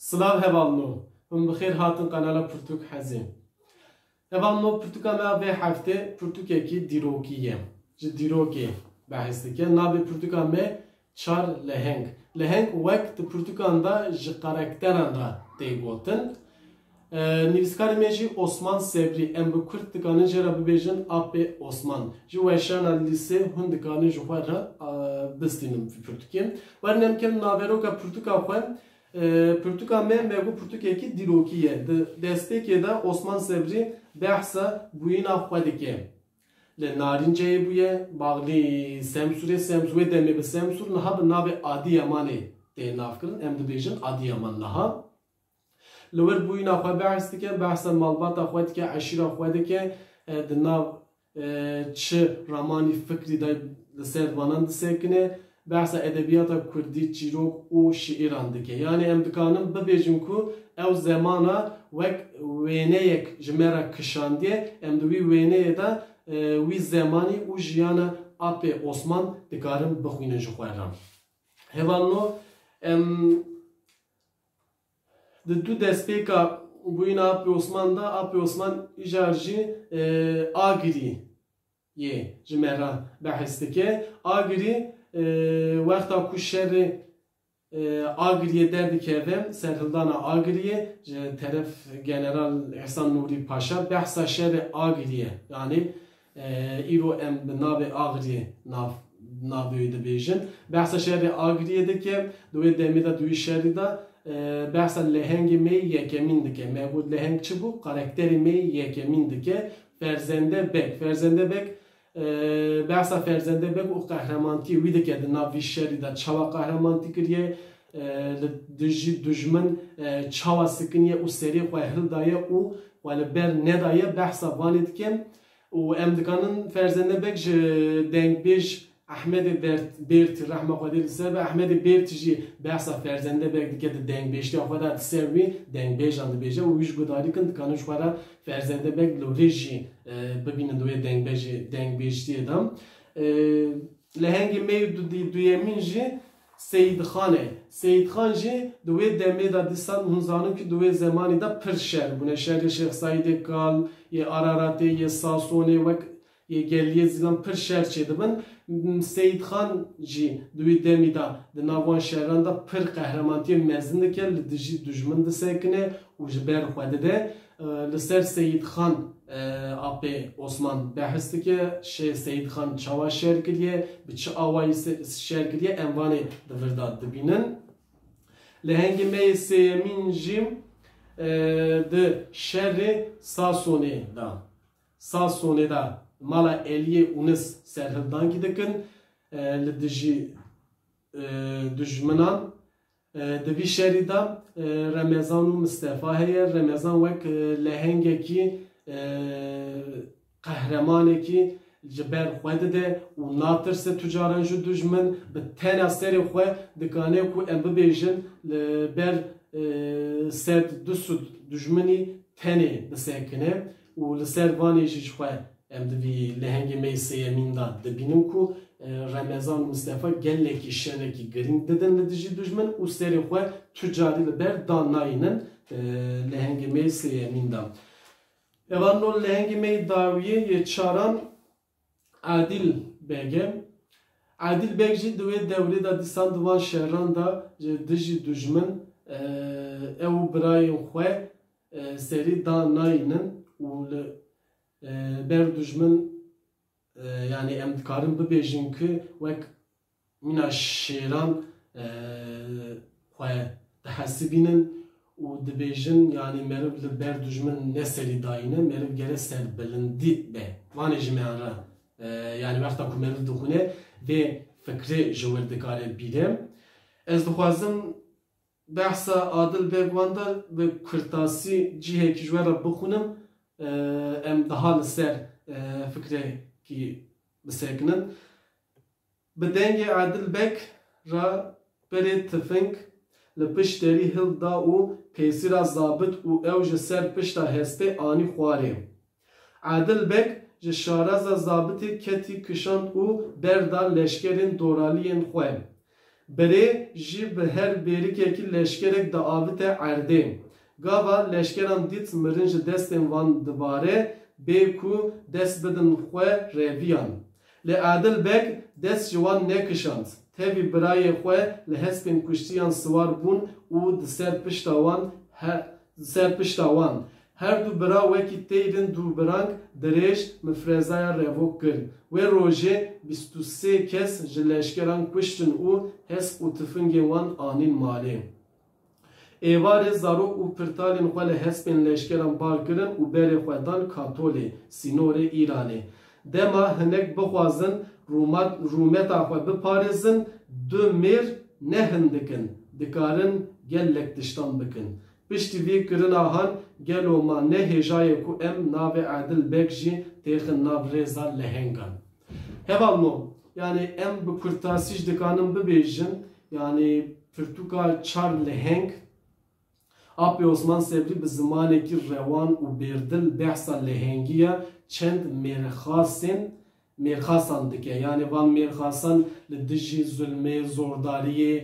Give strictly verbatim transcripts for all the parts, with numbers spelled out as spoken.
Silav hevalno, hûn bi xêr hatin kanala Pirtûk Hezê. Hevalno, pirtûka me ya vê heftê pirtûkekî dîrokî ye. Ji dîrokê behs dike. Navê pirtûka me Çar Leheng. Leheng wek di pirtûkan de ji karakteran re tê gotin. E, nivîskarê me jî Osman Sebrî, em bi kurt dikanin jê re bibêjin Apê Osman. Ji weşana lîsê hûn dikanin ji xwe re, e, bistînin vî pirtûkê. Werin em kevin naveroka pirtûka xwe. E, pirtûka me, me got pirtûkekî dîrokî ye. Di destpêkê de Osman Sebrî behsa bûyîna xwe dike. Li Narînceyê bûye, baxlî Semsûrê, Semsûrê demê bi Semsûr, niha bi navê Adiyamanê tê navkirin, em dibêjin Adiyaman niha. Li wir bûyîna xwe behs dike, behsa malbata xwe dike, eşîra xwe dike, e, di nav, e, çi ramanî fikrî de li ser vanan disekine, behsa edebiyata kurdî, çîrok û şiîran dike. Yanî em dikanin bibêjin ku ew zemana wek wêneyek ji me re kişandiye, em di wî wêneyê de, e, wî zemanî û jiyana Apê Osman dikarin bixwînin ji xwe re. Hevalno, em di du destpêka bûyîna Apê Osman de, Apê Osman îcar jî, e, Agirî yê ji me re behs dike. Agirî, e, wexta ku şerê, e, Agiriyê derdikeve, serhildana Agiriyê ji teref General Îhsan Nûrî Paşa, behsa şerê Agiriyê, yanî, e, îro em bi navê Agiriyê nav, navê wê dibêjin. Behsa şerê Agiriyê dike, di wê demê de, di wî şerî de, e, behsa lehengê me yê yekemîn dike. Me got leheng çi bû? Karakterê me yê yekemîn dike. Ferzende Beg. Ferzende Beg, e, behsa Ferzende Beg û qehremantiya wî dike di nav vî şerî de. Çawa qehremantiya kiriye, e, li dijî dujmin, e, çawa sikiniye û serê xwe hildaye û xwe li ber nedaye, behsa vanê dike. Û em dikanin Ferzende Beg ji dengbêj Ehmedê Bert-, Bêrtî, rehma Xwedê li ser be, Ehmedê Bêrtî jî behsa Ferzende Beg dike di dengbêjtiya xwe de, di ser wî dengbêjan dibêje û wî ji gudarî kin dikanin ji xwe re Ferzende Beg li rê jî, e, bibînin di wê dengbêjê, dengbêjtiyê de. E, lehengê me yê du-, duyemîn jî Seyîdxan e. Seyîdxan jî di wê demê de, dîsan hûn zanin ku di wê zemanî de pir şer bûne. Şerê Şêx Seîdê Kal, yê Araratê, yê Sasonê, wek yê Geliyê Zîlan pir şer çêdibin. Seyîdxan jî di wî demî de di nav wan şeran de pir qehremantiya mezin dike, li dijî dujmin disekine û ji ber xwe dide. E, li ser Seyîdxan, e, Apê Osman behs dike. Şê Seyîdxan çawa şer kiriye, bi çi awayî se-, şer kiriye, em vanê di vir de dibînin. Lehengê me yê sêyemîn jî, e, di şerê Sasonê de. Sasonê de mala Eliyê Ûnis serhildankî dikin, e, li dijî, e, dujminan. E, di vî şerî de, e, Remezan û Mistefa heye. Remezan wek, e, lehengekî, e, qehremanekî ji ber xwe dide û natirse tu caran ji dujmin, bi tena serê xwe dikane ku em bibêjin li ber, e, sed du sed dujminî tenê bisekine û li ser vanê jî ji xwe em di vî lehengê me yê sêyemîn de dibînin ku, e, Remezan û Mistefa gelekî şerekî girîng didin li dijî dujmin û serê xwe tu carî li ber dan nayînin, e, lehengê me yê sêyemîn de. Hevalno, lehengê me yê dawiyê yê çaran Adil Beg e. Adil Beg jî di wê dewrê de dîsan di van şeran de ji dijî dujmin, e, ew û birayên xwe, e, serî dan nayînin û li, e, ber dujmin, e, yanî em dikarin bibêjin ku wek mîna şêran, e, xwe dihesibînin û dibêjin, yanî meriv li ber dujmin ne serî dayîne, meriv gere serbilindî be. Vanê ji me re, e, yanî wexta ku meriv dixwîne, vê fikrê ji wir dikare bîre. Ez dixwazim behsa Adil Beg wan de bi kurtasî cihekî ji we re bixwînim, e, em daha li ser, e, fikrekî bisekinin. Bi dengê Adil Beg re pirê tifing li pişt derî hilda û pêsîra zabit û ew ji ser pişta hespê anî xwarê. Adil Beg ji şaraza zabitê ketî kişand û berda leşkerên doraliyên xwe. Birê jî bi her bêrikekî leşkerek diavite erdê. Gava leşkeran dît mirin ji destên wan dibare, bê ku dest bidin xwe reviyan. Lê Adil Beg dest ji wan nekişand. Tevî birayê xwe li hespên kuştiyan siwar bûn û di ser pişta wan he-, di ser pişta wan. Her du bira wekî teyrin dûbirang dirêj mifrezaya revok kir. Wê rojê bîst û sê kes ji leşkeran kuştin û hesp û tifingên wan anîn malê. Êvarê zarok û pirtalên xwe li hespên leşkeran bar kirin û berê xwe dan Katolê, sînorê Îranê. Dema hinek bixwazin rûmat-, rûmeta xwe biparêzin, du mêr ne hindik in, dikarin gelek tiştan bikin. Piştî vê kirina han gelo ma ne hêja ye ku em navê Adil Beg jî têxin nav rêza lehengan? Hevalno, yani em bi kurtasî jî dikanin bibêjin, yani pirtûka Çar Leheng, Apê Osman Sebrî bi zimanekî rewan û bêrdil behsa lehengî ya çend mêrxasên, mêrxasan dike. Yani van mêrxasan li dijî zulmê, zordariyê,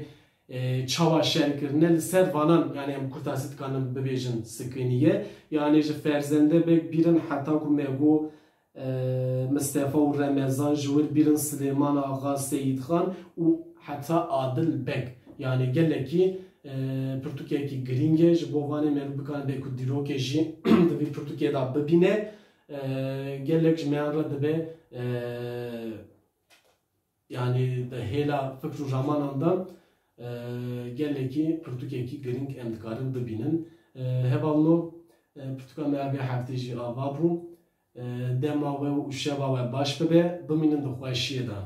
e, çawa şer kirine, li ser vanan, yani em kurtasî dikanin bibêjin, sikiniye. Yani ji Ferzende Beg bîrin heta ku me got, e, Mistefa û Remezan, ji wir bîrin Silêman Axa, Seyîd Xan û heta Adil Beg. Yani gelekî, e, pirtûkekî girîng e, ji bo vanê meriv bikane bê ku dîrokê jî di vî pirtûkê de bibîne. E, gelek ji me yan re dibe, e, yani di hêla fikr û ramanan de, e, gelekî pirtûkekî girîng em dikarin bibînin. E, hevalno, e, pirtûka me ya vê heftê jî ava bû. E, dema we û şeva we baş bibe, bimînin di xweşiyê de.